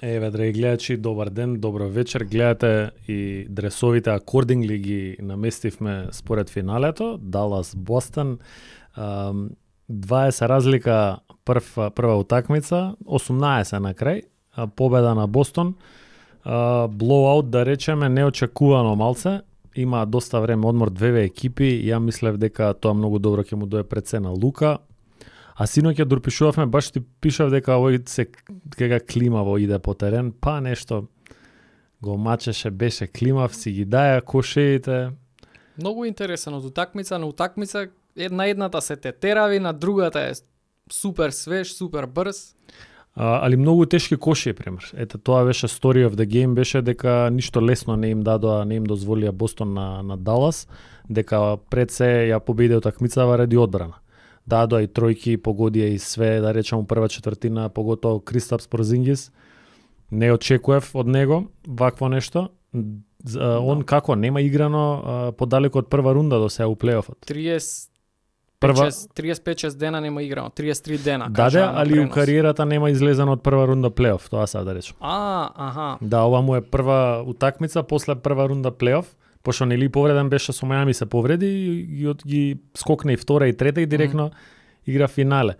Еве, драги гледачи, добар ден, добро вечер. Гледате и дресовите акордингли ги наместивме според финалето. Далас, Бостон. 20 разлика прва утакмица, 18 на крај. Победа на Бостон. Блоуаут, да речеме, неочекувано малце. Има доста време одмор две екипи. Ја мислев дека тоа многу добро ќе му дое пред се на Лука. А синоќ ја допишувавме, баш ти пишав дека овој се кега климаво иде по терен, па нешто го мачеше, беше климав, си ги даја кошеите. Многу интересен од утакмица на утакмица, едната се тетерави, на другата е супер свеж, супер брз. Али многу тешки коши, пример. Ете, тоа беше story of the game, беше дека ништо лесно не им дадоа, не им дозволија Бостон на Далас, дека пред се ја победи утакмицава ради одбрана. Дадоа и тројки, погодија и све, да речам, прва четвртина, поготово Кристапс Порзингис. Не очекував од него вакво нешто. Он како нема играно подалеку од прва рунда до сега у плейофот. 35-6 дена нема играно, 33 дена. Даде, али у кариерата нема излезено од прва рунда плейоф, тоа сега да речем. Аха. Да, ова му е прва утакмица после прва рунда плейоф. Пошто нели повреден беше со Мајами, се повреди и ги скокна и втора и трета и директно игра финале.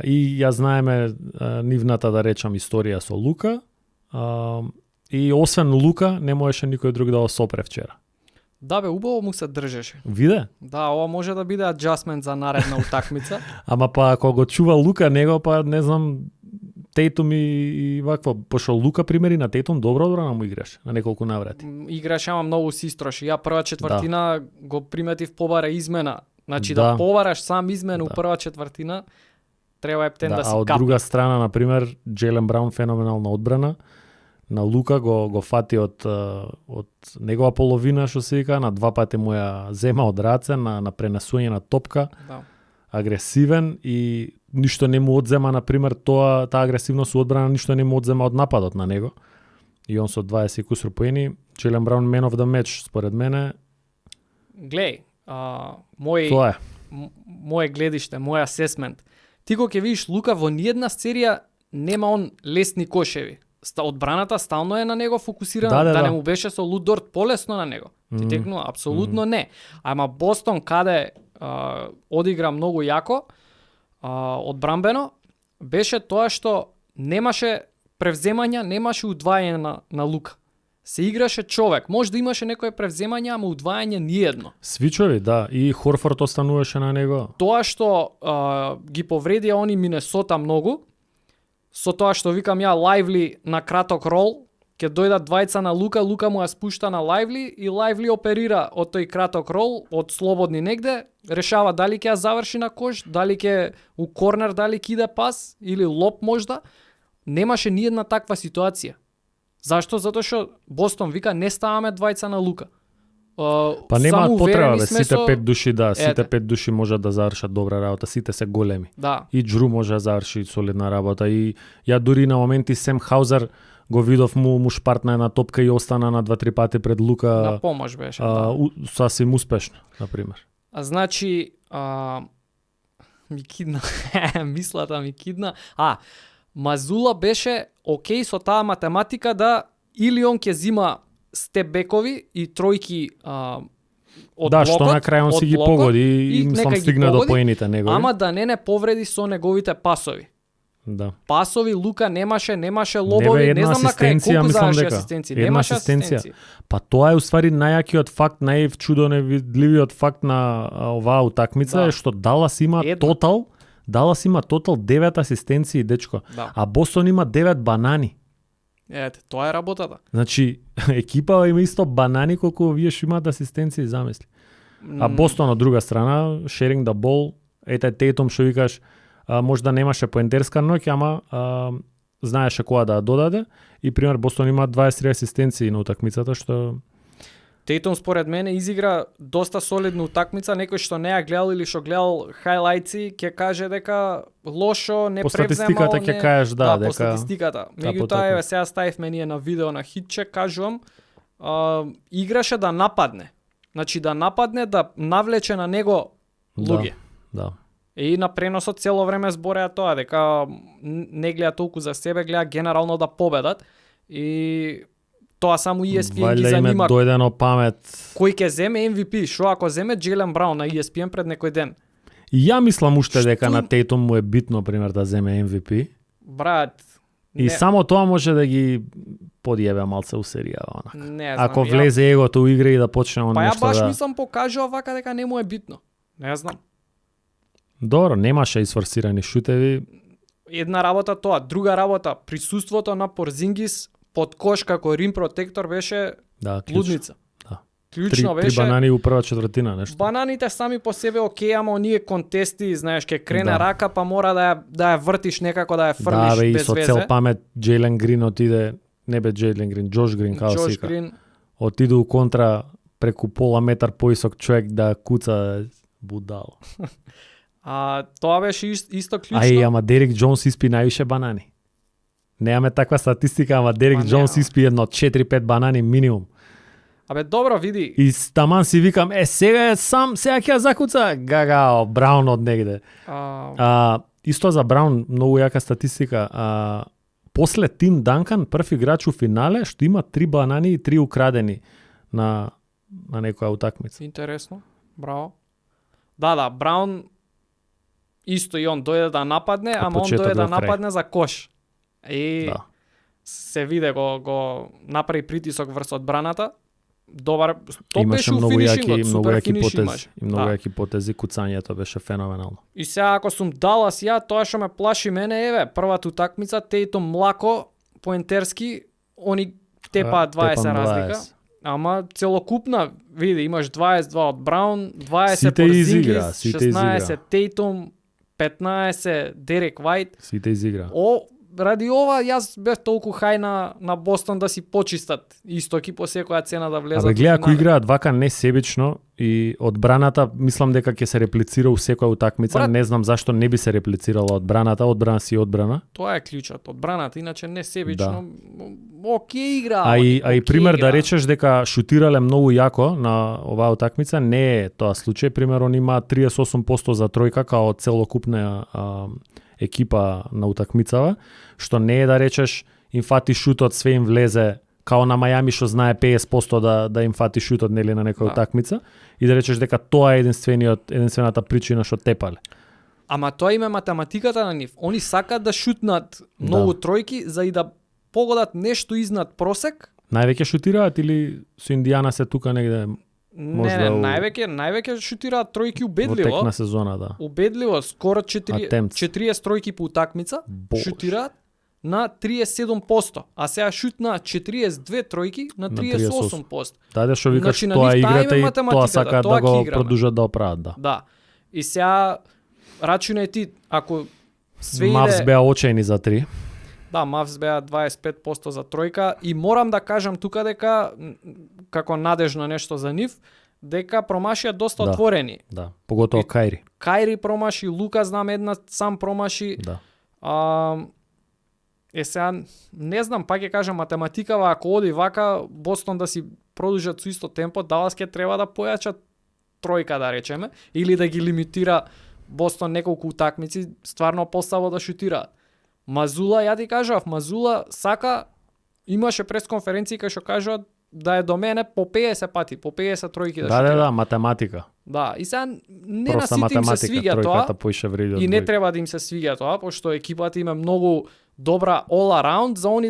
И ја знаеме нивната, да речам, историја со Лука. И освен Лука не можеше никој друг да осопре вчера. Да бе, убаво му се држеше. Виде? Да, ова може да биде аджастмент за наредна утакмица. Ама па ако го чува Лука него, па не знам, Тейтум и вакво, пошто Лука примери на Тейтум добро му играше на неколку наврати. Играше, ама многу си истроши. Ја прва четвртина го приметив побара измена. Значи да побараш сам измена у прва четвртина, треба ептен да си кап. А од друга страна, на пример, Джейлен Браун феноменална одбрана. На Лука го фати од негова половина, што се вика, на два пати му ја зема од раце, на пренесување на топка. Да. Агресивен и ништо не му одзема, на пример, таа агресивност у одбрана ништо не му одзема од нападот на него. И он со 20 кусур поени, Джейлен Браун man of the match, според мене. Глеј, моje гледиште, мој асесмент. Ти кога ќе видиш Лука во ниедна серија нема он лесни кошеви. Одбраната стално е на него фокусирана, да не му беше со Лудорт полесно на него. Ти текнува, апсолутно не. Ама Бостон каде одигра многу јако, одбрамбено, беше тоа што немаше превземања, немаше удвајање на Лука. Се играше човек. Може да имаше некое превземање, ама удвајање ниедно. Свичови, да, и Хорфорд остануваше на него. Тоа што ги повредија они Минесота многу, со тоа што викам ја Лајвли на краток рол, ќе дојдат двајца на Лука, Лука му ја спушта на Лајвли и Лајвли оперира од тој краток рол, од слободни негде, решава дали ќе ја заврши на кош, дали ќе у корнер, дали ќе иде пас или лоп можда. Немаше ниедна таква ситуација. Зашто? Затоа што Бостон вика не ставаме двајца на Лука. Па нема потреба, сите пет души, сите пет души можат да завршат добра работа, сите се големи. Да. И Джру може да заврши солидна работа и ја дури на моменти Сем Хаузер го видов му шпартна една топка и остана на 2-3 пати пред Лука. На помош беше, сасвим успешно, на пример. Значи, ми кидна, мислата ми кидна. Мазула беше окей со таа математика да или он ќе зима степбекови и тројки од блокот. Што на крај он си ги погоди и мислам стигна до поените негови. Ама да не повреди со неговите пасови. Да. Пасови Лука немаше лобови, не знам на крај колку заврши асистенција. Немаше асистенција. Па тоа е уствари најакиот факт, најчудоневидливиот факт на оваа утакмица е што Далас има тотал 9 асистенции, дечко. Да. А Бостон има 9 банани. Ете, тоа е работата. Значи, екипа има исто банани колку вие што имаат асистенции, замисли. А Бостон од друга страна, sharing the ball, Тейтум што викаш, може да немаше поентерска ноќ, ама знаеше која да додаде. И пример Бостон има 23 асистенции на утакмицата, што Тейтум според мене изигра доста солидна утакмица, некој што не ја гледал или што гледал хајлајци ќе каже дека лошо, не превзема. По статистиката ќе кажеш дека по статистиката. Меѓутоа сега ставивме ние на видео на хитчек, кажувам, играше да нападне. Значи да нападне, да навлече на него луѓе. Да. И на преносот цело време збореа тоа, дека не гледа толку за себе, гледа генерално да победат. И тоа само ESPN ги занима. Дојдено памет. Кој ќе земе MVP? Шо ако земе Джейлен Браун на ESPN пред некој ден? И ја мислам уште дека на Тейтум му е битно, пример, да земе MVP. Брат, И само тоа може да ги подјебе малце у серија, онака. Не знам. Ако влезе егото у игра и да почне он па нешто да... Па ја баш мислам покажува вака дека не му е битно. Не знам. Добро, немаше исфорсирани шутеви. Една работа тоа, друга работа, присуството на Порзингис под кош како рим протектор беше лудница. Да. Клучно беше. Три банани у прва четвртина, нешто. Бананите сами по себе окей, ама оние контести, знаеш, ке крене рака, па мора да ја вртиш некако, да ја фрлиш бе, без и со везе. цел памет Джейлен Грин отиде, не бе Джейлен Грин, Джош Грин, као Джош сика. Грин. Отиде у контра преку пола метар поисок човек да куца будал. Тоа беше исто клучно. Ама Дерик Джонс испи највише банани. Немаме таква статистика, ама Дерик Джонс испи едно 4-5 банани минимум. Абе добро, види. И таман си викам, сега е сам, сега ќе ја закуца Гагао, Браун од негде. Исто за Браун, многу јака статистика. После Тим Данкан, прв играч у финале, што има 3 банани и 3 украдени на некоја утакмица. Интересно, браво. Да, Браун исто и он дојде да нападне, ама он дојде да нападне за кош. И се виде го направи притисок врз одбраната. Добар, тоа беше у финишингот, супер финиш имаш. И многу јаки потези, куцањето беше феноменално. И сега ако сум Далас ја, тоа што ме плаши мене, еве, првата утакмица, Тейтум млако, поентерски, они тепаат 20 разлика. Ама целокупна, види, имаш 22 од Браун, 20 Порзингис, 16 Тейтум, 15 Дерек Вајт. Сите изигра. Ради ова јас бев толку хај на Бостон да си почистат истоки по секоја цена да влезат. Абе гледа, ако играат вака несебично и одбраната, мислам дека ќе се реплицира у секоја утакмица. Брат, не знам зашто не би се реплицирала одбраната, одбрана си одбрана. Тоа е клучот, одбраната, иначе несебично. Окей игра. А и пример да речеш дека шутирале многу јако на оваа утакмица, не е тоа случај. Примерно има 38% за тројка као целокупна екипа на утакмицава, што не е да речеш им фати шутот, све им влезе, као на Мајами што знае 50% да им фати шутот нели на некоја утакмица, и да речеш дека тоа е единствената причина што тепале. Ама тоа има математиката на нив. Они сакаат да шутнат многу тројки за и да погодат нешто изнад просек. Највеќе шутираат или со Индијана се тука негде? Не, највеќе шутираат тројки убедливо. Во тек на сезона, да. Убедливо, скоро 40 тројки по утакмица шутираат на 37%, а сега шутна 42 тројки на 38%. Да, што викаш, тоа играта и тоа сакаат да го продолжат да оправат, да. И сега рачунај ти, ако све иде... Мавс беа очајни за 3. Да, Мавс беа 25% за тројка и морам да кажам тука дека како надежно нешто за нив, дека промашија доста отворени. Да, поготово Кајри. Кајри промаши, Лука знам една сам промаши. Да. Сега не знам, пак ќе кажам математикава, ако оди вака Бостон да си продолжат со исто темпо, Далас ќе треба да појачат тројка да речеме или да ги лимитира Бостон неколку утакмици стварно поставо да шутираат. Мазула, ја ти кажав, Мазула сака, имаше пресконференција кај што кажуваат да е до мене по 50 пати, по 50 тројки да шутира. Да, математика. Да, и сега не на сите им се свиѓа тоа и не треба да им се свиѓа тоа, пошто екипата има многу добра all around за они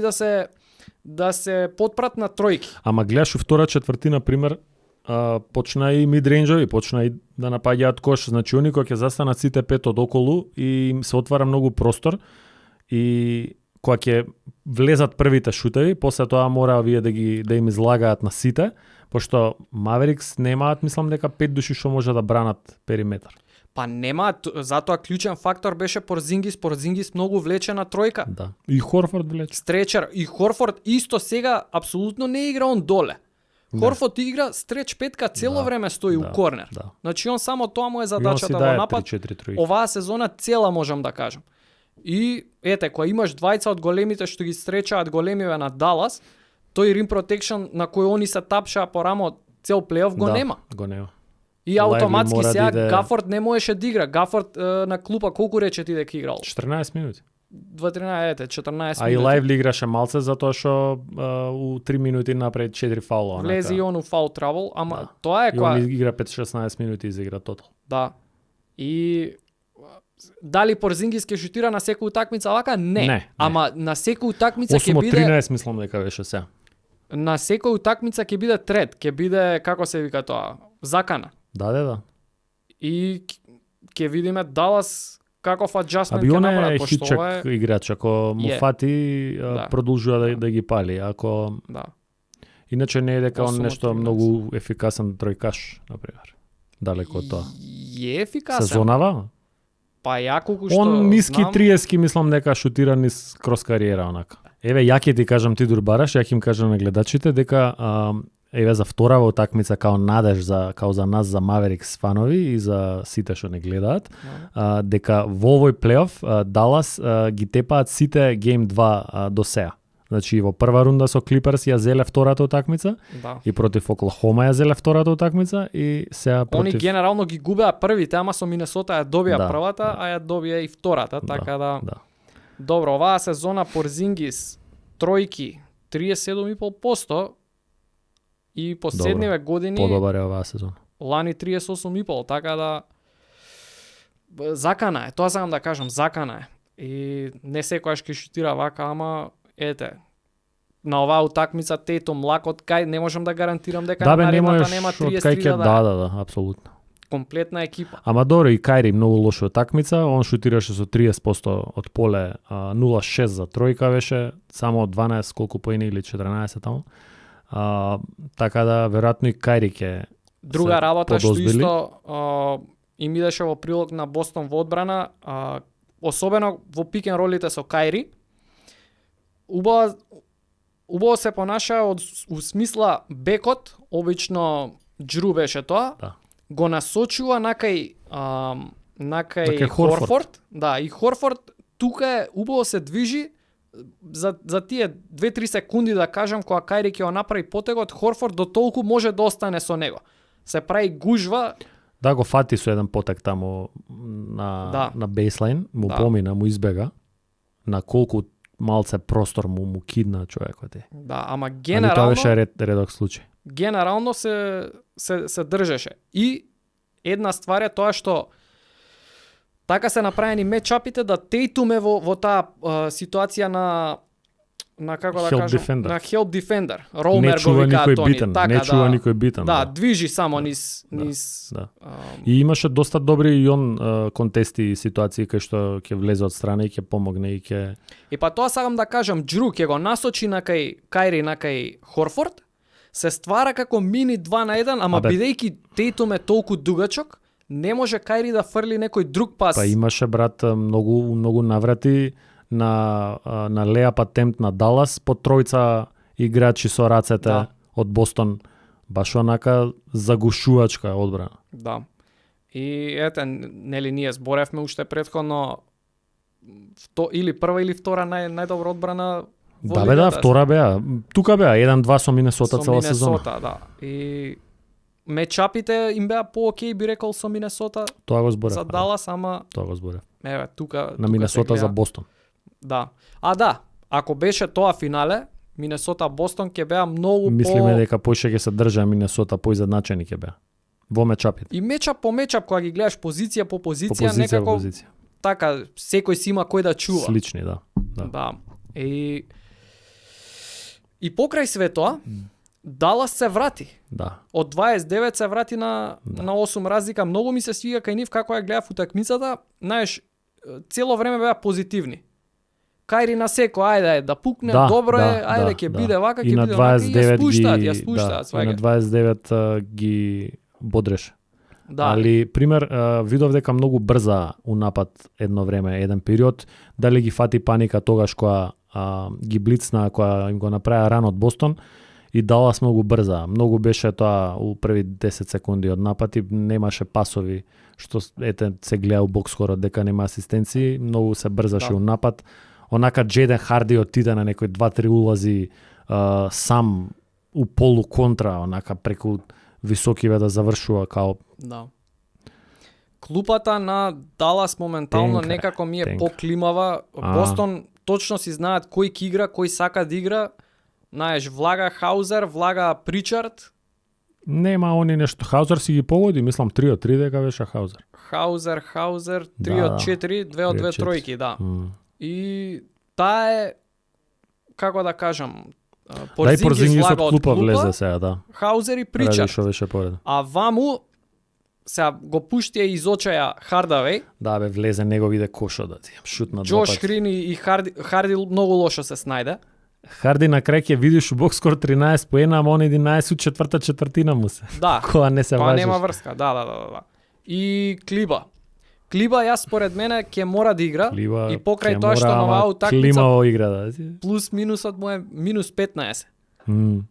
да се потпрат на тројки. Ама гледаш у втора четвртина, пример, почна и мидренџови, почна и да напаѓаат кош, значи они кога ќе застанат сите пет од околу и им се отвара многу простор и кога ќе влезат првите шутеви, после тоа мора вие да им излагаат на сите, пошто Маверикс немаат, мислам дека 5 души што може да бранат периметар. Па немаат, затоа клучен фактор беше Порзингис многу влече на тројка. Да. И Хорфорд влече. Стречер и Хорфорд исто сега апсолутно не игра он доле. Хорфорд игра стреч петка цело време стои у корнер. Да. Значи он само тоа му е задачата во напад. Оваа сезона цела можам да кажам. И ете, кога имаш двајца од големите што ги стречаат големиве на Далас, тој рим протекшн на кој они се тапшаа по рамо цел плейоф го нема. Го нема. И автоматски мора сега да иде- Гафорд не можеше да игра. Гафорд на клупа колку рече ти дека играл? 14 минути. 14 А и минути. Лајвли играше малце затоа што у 3 минути направи 4 фаула. Влезе и он у фаул трабл, ама Да. тоа е И он која... игра 5-16 минути и изигра тотал. Да. И дали Порзингис ќе шутира на секоја утакмица вака? Не. Ама на секоја утакмица ќе 8 од биде 13 мислам дека беше сега. на секоја утакмица ќе биде трет, ќе биде како се вика тоа, закана. Да. И ќе видиме Далас каков аджастмент Аби ќе он е направи, пошто хитчак ова е... играч, ако му Е. фати, Да. продолжува да ги пали. Ако Да. иначе не е дека он 8 од нешто 13. многу ефикасен тројкаш, например. Далеко од тоа. Е ефикасен. Сезонава? Па ја колку што Он ниски знам, 30 мислам дека шутира низ крос кариера онака. Еве ја ќе ти кажам ти Дурбараш, ја ќе им кажам на гледачите дека еве за вторава утакмица као надеж као за нас за Маверикс фанови и за сите што не гледаат, дека во овој плейоф Далас ги тепаат сите гейм 2 до сега. Значи во прва рунда со Клиперс ја зеле втората утакмица Да. и против Оклахома ја зеле втората утакмица и сега Они против генерално ги губеа првите, ама со Минесота ја добија Да, првата, да. а ја добија и втората, така да... да. Добро, оваа сезона Порзингис тројки 37,5% и последниве години Подобар е оваа сезона. лани 38,5%, така да закана е, тоа сакам да кажам, закана е. И не секојаш ќе шутира вака, ама ете, на оваа утакмица Тейтум лакот кај не можам да гарантирам дека Да на бе, наредната нема нема од 33 кај ќе да да, апсолутно. комплетна екипа. Ама добро и Кајри многу лоша утакмица, он шутираше со 30% од поле, 0-6 за тројка беше, само 12 колку поени или 14 таму. Така да веројатно и Кајри ќе Друга се работа што подозбили. исто им идеше во прилог на Бостон во одбрана, особено во пикен ролите со Кајри. Убаво се понаша у смисла бекот, обично Джру беше тоа, Да. го насочува накај Накај Хорфорд. Хорфорд. Да, и Хорфорд тука е убаво се движи за тие 2-3 секунди да кажам кога Кајри ќе го направи потегот, Хорфорд до толку може да остане со него. Се прави гужва, Да го фати со еден потек таму на бейслайн, му Да. помина, му избега. На колку малце простор му кидна човекот е. да, ама Али тоа генерално беше редок случај. генерално се држеше. И една ствар е тоа што така се направени мечапите да Тейтум е во таа ситуација на како да Help кажам, defender. на help defender. Не Роумер го чува викаат никој они, битен, така не чува никој битен. Да, движи само низ Да. И имаше доста добри и он контести и ситуации кај што ќе влезе од страна и ќе помогне и ќе И па тоа сакам да кажам, Джру ќе го насочи на кај Кајри на кај Хорфорд, се ствара како мини 2 на 1, ама Абе. бидејќи Тейтум е толку дугачок, не може Кајри да фрли некој друг пас. Па имаше брат многу наврати на леап атемпт на Далас по тројца играчи со рацете Да. од Бостон, баш онака загушувачка одбрана. Да. И ете, нели ние зборевме уште претходно или прва или втора најдобра одбрана во Да бе, да, лигата. втора беа. Тука беа 1-2 со Минесота Со цела сезона. Минесота, да. И мечапите им беа по-окей, би рекол, со Минесота Тоа го зборев. за Далас, ама Тоа го зборев. еве, тука На тука Минесота се за гледа. Бостон. Да. А да, ако беше тоа финале, Минесота Бостон ќе беа многу Мислиме дека поише ќе се држа Минесота поизедначени ќе беа. Во мечапите. И мечап по мечап, кога ги гледаш позиција по По позиција, позиција некако по позиција. така, секој си има кој да чува. Слични, да. Да. И покрај све тоа, Далас се врати. Да. Од 29 се врати на 8 разлика. Многу ми се свига кај нив како ја гледав утакмицата. Знаеш, цело време беа позитивни. Кајри на секо, ајде да пукне, добро е, ајде ќе биде вака, ќе биде вака и ја спуштаат, и на 29 ги бодреше. Да. Али пример видов дека многу брза у напад едно време, еден период, дали ги фати паника тогаш кога ги блицна, кога им го направи ран од Бостон и Далас многу брза. Многу беше тоа у први 10 секунди од напад и немаше пасови, што ете се гледа у бокскорот дека нема асистенции, многу се брзаше у напад. Онака Джейден Харди отиде на некои 2-3 улази сам у полу контра, онака преку високиве да завршува као Да. Клупата на Далас моментално Тенка, некако ми е тенка. поклимава. Бостон точно си знаат кој ќе игра, кој сака да игра. Знаеш, влага Хаузер, влага Причард. нема они нешто. Хаузер си ги погоди, мислам 3 од 3 дека беше Хаузер. Хаузер, 3 Да, од 4, 2 од 2 3 од 4. тројки, да. И таа е, како да кажам, Дај Порзингис од влага од клупа влезе сега, да. Хаузер и Ради Причард. што беше пореден. А ваму сега го пуштија из очаја Хардавеј, Да, бе, влезе него виде кошо да ти шутна два Джош пати. Хрин и Харди многу лошо се снајде. Харди на крај ќе видиш у бокскор 13 поена, ама он 11 у четврта четвртина му се. Да. Кога не се Па важиш. нема врска, да. И Клиба. Клиба јас според мене ќе мора да игра Клиба, и покрај ќе тоа што мора, на ама оваа утакмица Климаво игра да. плюс минусот му е минус 15. М.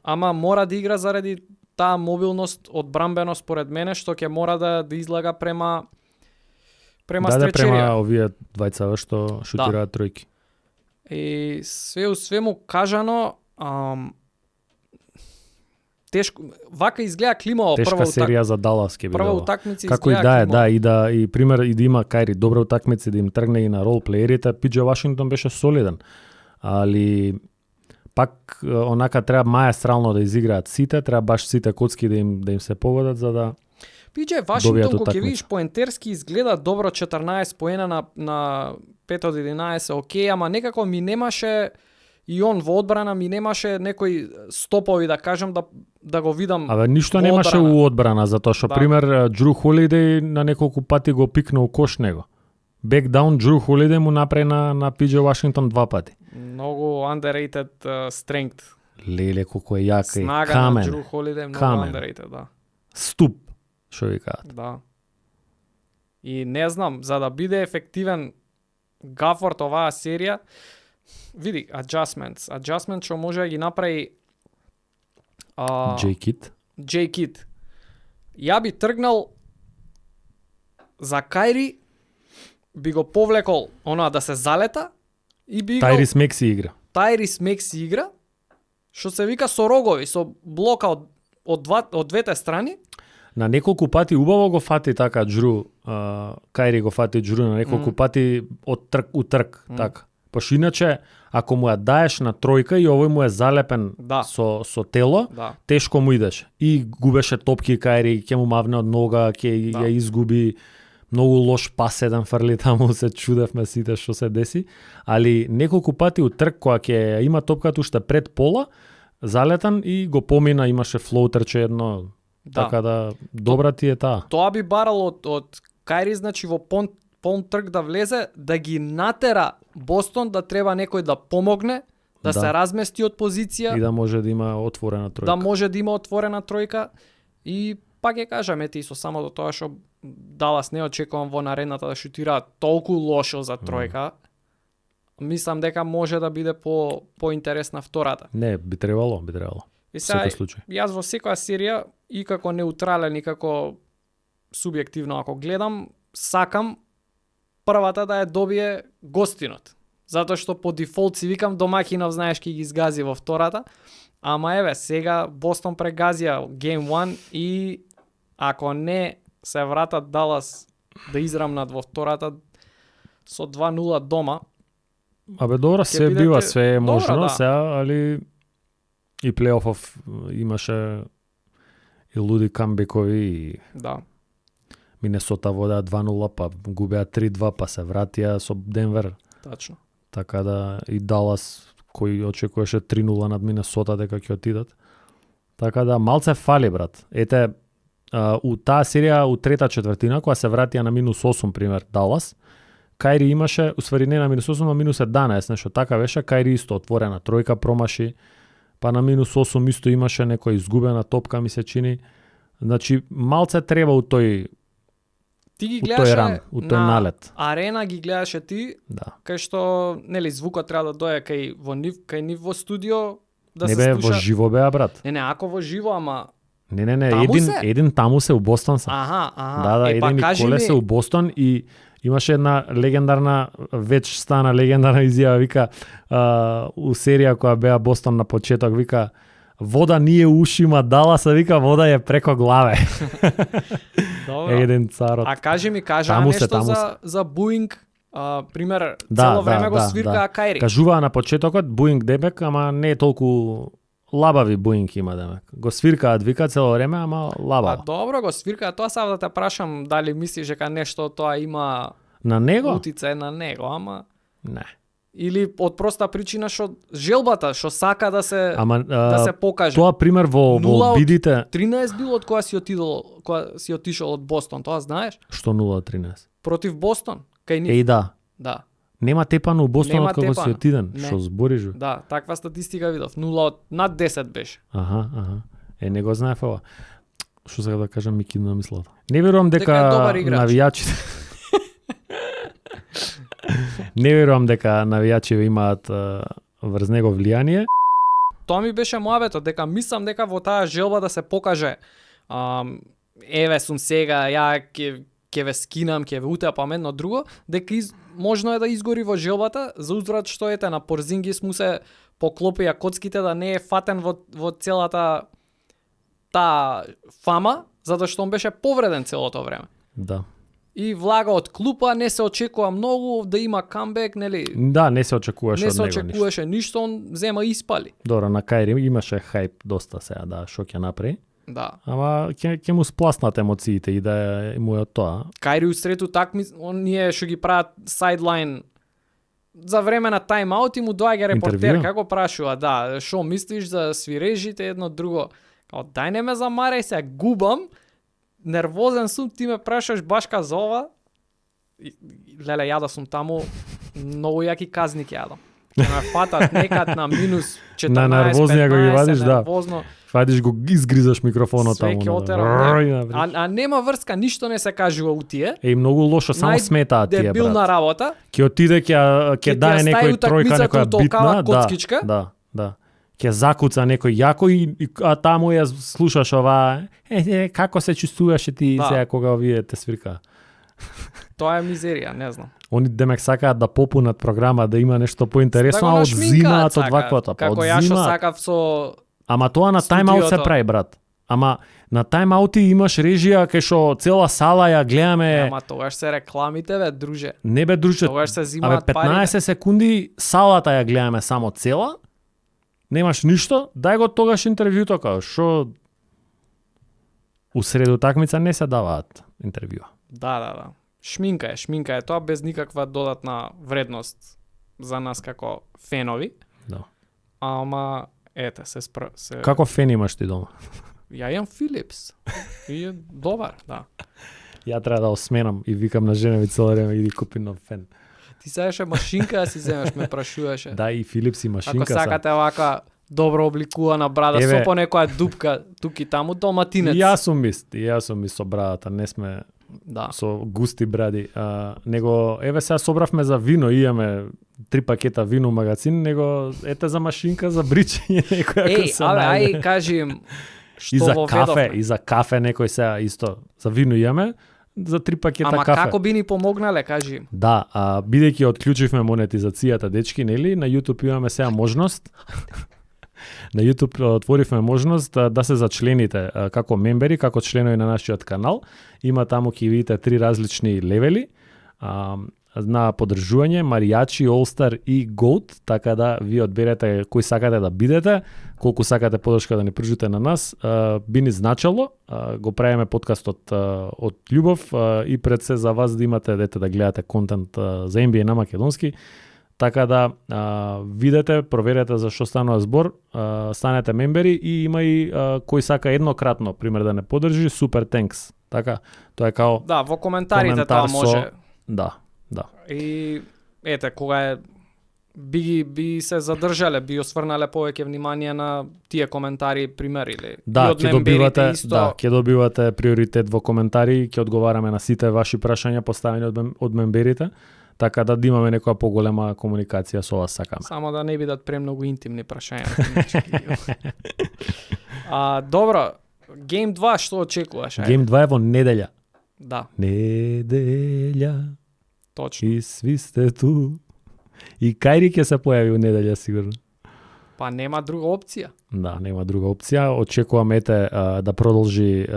Ама мора да игра заради таа мобилност одбрамбено според мене што ќе мора да излага према Да, стречерија. према овие двајца што шутираат тројки. И све у свему кажано, тешко, вака изгледа климаво Тешка прва серија за Далас ќе биде. Прва ова. утакмица Како и изгледа да е, климаво. да, и пример и да има Кајри добра утакмици, да им тргне и на ролплеерите, Пиџе Вашингтон беше солиден. Али пак онака треба маестрално да изиграат сите, треба баш сите коцки да им се погодат за да Пиџе добијат Вашингтон кога ќе утакмица. видиш поентерски изгледа добро 14 поена на 5 од 11, окей, ама некако ми немаше и он во одбрана ми немаше некои стопови да кажам да го видам. Абе ништо во немаше одбрана. у одбрана затоа што Да. пример Џру Холидеј на неколку пати го пикнал кош него. Бекдаун Џру Холидеј му направи на Пиџе Вашингтон 2 пати. Многу underrated strength. Леле колку е јака и Снага на камен. Џру Холидеј многу Камен. underrated, да. Ступ, што викаат. Да. И не знам, за да биде ефективен Гафорд оваа серија, види, adjustments. Adjustment што може да ги направи Джей Кит. Джей Кит. Ја би тргнал за Кајри, би го повлекол она да се залета и би играл Тајрис Мекси игра. Тајрис Мекси игра, што се вика со рогови, со блока од двете страни. На неколку пати убаво го фати така Џру, Кајри го фати Џру на неколку пати од трк у трк, така. Пошто иначе, ако му ја даеш на тројка и овој му е залепен Да. со тело, Да. тешко му идеш. И губеше топки Кајри, ќе му мавне од нога, ќе Да. ја изгуби. Многу лош пас еден фрли таму, се чудевме сите што се деси. Али неколку пати у трк, која ќе има топката уште пред пола, залетан и го помина, имаше флоутерче едно. Да. Така да, добра ти е таа. Тоа би барало од Кајри, значи во полн трк да влезе, да ги натера Бостон да треба некој да помогне, да се размести од позиција, И да може да има отворена тројка. да може да има отворена тројка. И пак ќе кажам, ети со самото тоа што Далас не очекувам во наредната да шутираат толку лошо за тројка. Мислам дека може да биде поинтересна втората. Не, би требало. И сега, Секој случај. јас во секоја серија, и како неутрален, и како субјективно ако гледам, сакам првата да ја добие гостинот. Затоа што по дефолт си викам домаќинов знаеш ки ги изгази во втората, ама еве сега Бостон прегазија Game 1 и ако не се вратат Далас да израмнат во втората со 2-0 дома, Абе добро, ќе се бидете- бива, све е Добро, можно да. сега, али и плейофов имаше и луди камбекови и да. Минесота водеа 2-0, па губеа 3-2, па се вратија со Денвер. Тачно. Така да и Далас, кој очекуваше 3-0 над Минесота дека ќе отидат. Така да малце фали, брат. Ете, у таа серија, у трета четвртина, која се вратија на -8, пример, Далас, Кајри имаше, усвари не на -8, а -11, нешто така беше, Кајри исто отворена тројка промаши, па на -8 исто имаше некоја изгубена топка, ми се чини. Значи, малце треба у тој Ти ги у тој гледаше ран, у тој на налет. арена, ги гледаше ти, Да. кај што, нели, звукот треба да дојде кај нив во студио, да Не се бе, слуша. во живо беа, брат. Не, ако во живо, ама... Не, Таму се? един таму се у Бостон са. Аха. Да, Па еден кажи Николе ми, се у Бостон и имаше една легендарна, веќе стана легендарна изјава, вика, у серија која беа Бостон на почеток, вика, вода nije u ušima Даласа, вика вода е преко главе. Добро. Еден царот. А кажи ми, кажа Таму нешто таму за Буинг, пример, цело време го свирка Кајри. Кажуваа на почетокот Буинг демек, ама не е толку лабави Буинг има демек. Го свиркаат, вика цело време, ама лабаво. Добро го свирка, тоа сам да те прашам дали мислиш дека нешто тоа има На него? утицај на него, ама Не. или од проста причина што желбата, што сака да се Ама да се покаже. тоа пример во Нула од бидите 13 бил од кога си отишол од Бостон, тоа знаеш? што 0-13. Против Бостон, кај нив. Еј да. Да. Нема тепано у Бостон Нема од кога си тепано. отиден. Не. Што збориш? Бе? Да, таква статистика видов. 0 од над 10 беше. Аха. Не го знаев ова. Што сега да кажам, ми кидна мислата. Не верувам дека Дека е добар играч. навијачите Не верувам дека навијачи имаат врз него влијание. Тоа ми беше мојавето, дека мислам дека во таа желба да се покаже еве сум сега, ја ќе ве скинам, ќе ве утепам едно друго, дека можно е да изгори во желбата, за узврат што ете на Порзингис му се поклопија коцките да не е фатен во целата таа фама, затоа што он беше повреден целото време. Да. И влага од клупа, не се очекува многу да има камбек, нели? Да, не се очекуваше Не од се него ништо. очекуваше ништо, он зема и испали. Добро, на Кајри имаше хајп доста сега, да, што ќе направи. Да. Ама ќе му спласнат емоциите и да му е од тоа. Кајри усрету оние што ги прават сайдлайн за време на тайм-аут и му доаѓа репортер, Интервју? како прашува, да, што мислиш за свирежите едно друго. Као, дај не ме замарај се, губам, нервозен сум, ти ме прашаш башка за ова. Леле, ја да сум таму, многу јаки казни ќе јадам. Ќе ме фатат некад на минус 14, На нервознија го ги 15, вадиш, да. нервозно. Фадиш го изгризаш микрофонот Све таму. ќе на- отерам, Рррр, не. напред. А нема врска, ништо не се кажува у тие. Многу лошо, само сметаат тие, Дебилна брат. работа. Ќе отиде, ќе Ќе дае ти ја некој стави тројка, утакмицата некоја у толкава битна, коцкичка. да. Ќе закуца некој јако а таму ја слушаш ова, како се чувствуваше ти Да. сега кога овие те свирка. Тоа е мизерија, не знам. Они демек сакаат да попунат програма, да има нешто поинтересно, Да а го одзимаат нашминкаат, од ваквото, па како ја што одзимаат. сакав со Ама тоа на тайм-аут се студиото. прави, брат. Ама на тайм-аути имаш режија кај што цела сала ја гледаме. Ама тогаш се рекламите, бе, друже. Не бе друже. Тогаш се Абе зимаат 15 парите. секунди салата ја гледаме само цела. Немаш ништо, дај го тогаш интервјуто као што усред утакмица не се даваат интервјуа. Да. Шминка е. Тоа без никаква додатна вредност за нас како фенови. Да. Ама, ете, се... Како фен имаш ти дома? Ја имам Philips. И е добар, да. Ја треба да осменам и викам на жена ми цело време иди купи нов фен. Ти саеше машинка да си земеш, ме прашуваше. Да, и Филипс и машинка Ако сакате вака добро обликувана брада, Еве. со по некоја дупка тук и таму, доматинец. Јас сум ми со брадата, не сме Да. со густи бради. Него, еве сега собравме за вино, имаме 3 пакета вино у магазин, него ете за машинка за бричење некој ако Еј, се абе, најде. ај кажи им што И за воведовме. кафе, и за кафе некој сега исто. За вино имаме, за 3 пакета Ама кафе. како би ни помогнале, кажи им. Да, бидејќи отклучивме монетизацијата, дечки, нели, на YouTube имаме сега можност на YouTube отворивме можност да се зачлените како мембери, како членови на нашиот канал. Има таму ќе видите 3 различни левели на поддржување, Маријачи, All-Star и Gold, така да ви одберете кој сакате да бидете, колку сакате поддршка да ни пружите на нас, би ни значело. Го правиме подкастот од љубов и пред се за вас да имате да гледате контент за NBA на македонски. Така да видете, проверете за што станува збор, станете мембери и има и кој сака еднократно, пример да не поддржи, супер тенкс. Така, тоа е као Да, во коментарите коментар тоа може. Да. И ете, кога е би се задржале, би осврнале повеќе внимание на тие коментари, пример или Да, и од ќе мемберите добивате, исто. ќе добивате приоритет во коментари, ќе одговараме на сите ваши прашања поставени од мемберите, така да имаме некоја поголема комуникација со вас сакаме. Само да не бидат премногу интимни прашања. Добро, Game 2 што очекуваш? Ајде? Game 2 е во неделја. Да, Неделја. точно. И сви сте ту. И Кајри ќе се појави у неделја сигурно. Па нема друга опција. Да, нема друга опција. Очекувам да продолжи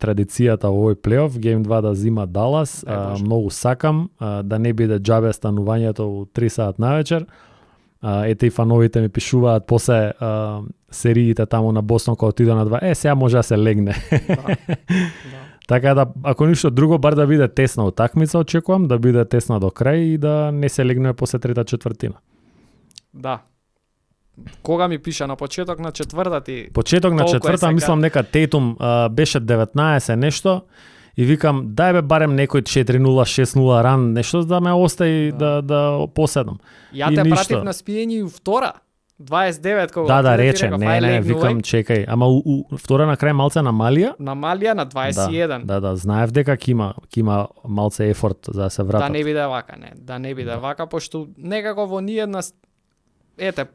традицијата во овој плейоф, Game 2 да зима Далас. Многу сакам да не биде џабе станувањето у 3 сат навечер. Ете и фановите ми пишуваат после сериите таму на Бостон кога отидо на 2. Сега може да се легне. Да. Така да, ако ништо друго, бар да биде тесна утакмица, очекувам да биде тесна до крај и да не се легне после трета четвртина. Да. Кога ми пиша на почеток на четврта ти? Почеток на четврта, мислам нека Тейтум беше 19 нешто и викам дај бе барем некој 4-0, 6-0 ран, нешто да ме остави да поседам. Ја те пратив на спиење и втора. 29 кога. Да, рече, не, викам чекај, ама у втора на крај малце намалија? Намалија на 21. Да, знаев дека ќе има малце ефорт за да се вратат. Да не биде вака, да не биде вака, пошто некако во ниедна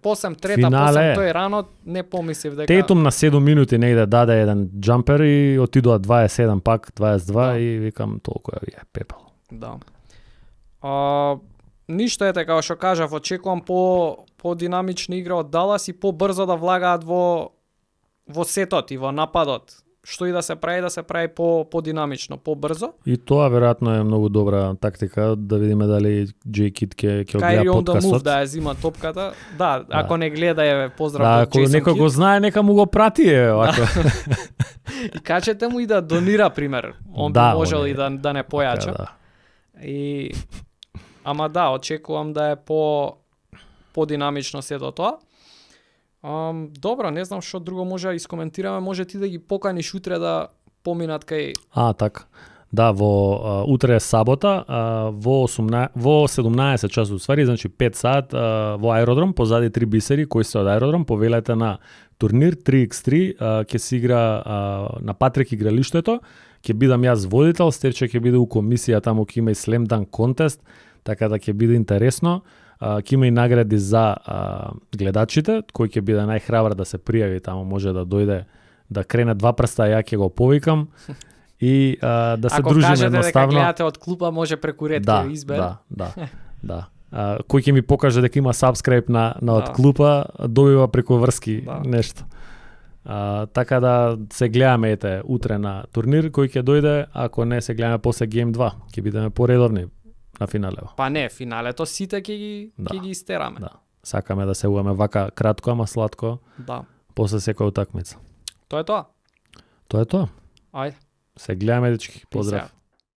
посем трета, посем тој ранот, не помислив дека... Тейтум на 7 минути негде даде еден джампер и отидоа 27 пак, 22 и викам толку е пепел. Да. Ништо како што кажав, очекувам по динамична игра од Далас и побрзо да влагаат во сетот и во нападот. Што и да се прави по динамично, побрзо. И тоа веројатно е многу добра тактика, да видиме дали Джей Кид ќе гледа подкастот. Да ја зима топката. Да, ако не гледа е поздрав од Джейсон Кид. Ако некој го знае, нека му го прати вако. И кажете му и да донира пример. Он би можел и да не појача. Да. И ама да, очекувам да е по динамично сето тоа. Добро, не знам што друго може да искоментираме, може ти да ги поканиш утре да поминат кај... така. Да, утре е сабота, во 17 часот, ствари, значи 5 сат во аеродром, позади 3 бисери кои се од аеродром, повелете на турнир 3x3, ќе се игра на Патрик игралиштето, ќе бидам јас водител, Стевче ќе биде у комисија, таму ќе има и Slam Dunk контест, така да ќе биде интересно. Ќе има и награди за гледачите, кој ќе биде најхрабар да се пријави таму, може да дојде да крене 2 прста, ја ќе го повикам и да се дружиме едноставно. Ако кажете дека гледате од клуба, може преку ред ќе избере. Да. Кој ќе ми покаже дека има subscribe на од клуба, добива преку врски нешто. Така да се гледаме утре на турнир кој ќе дојде, ако не се гледаме после Game 2, ќе бидеме поредовни на финалево. Па не, финалето сите ќе ги истераме. Да. Сакаме да се уеме вака кратко, ама сладко. Да. После секоја утакмица. Тоа е тоа. Тоа е тоа. Ајде. Се гледаме, дечки. Поздрав.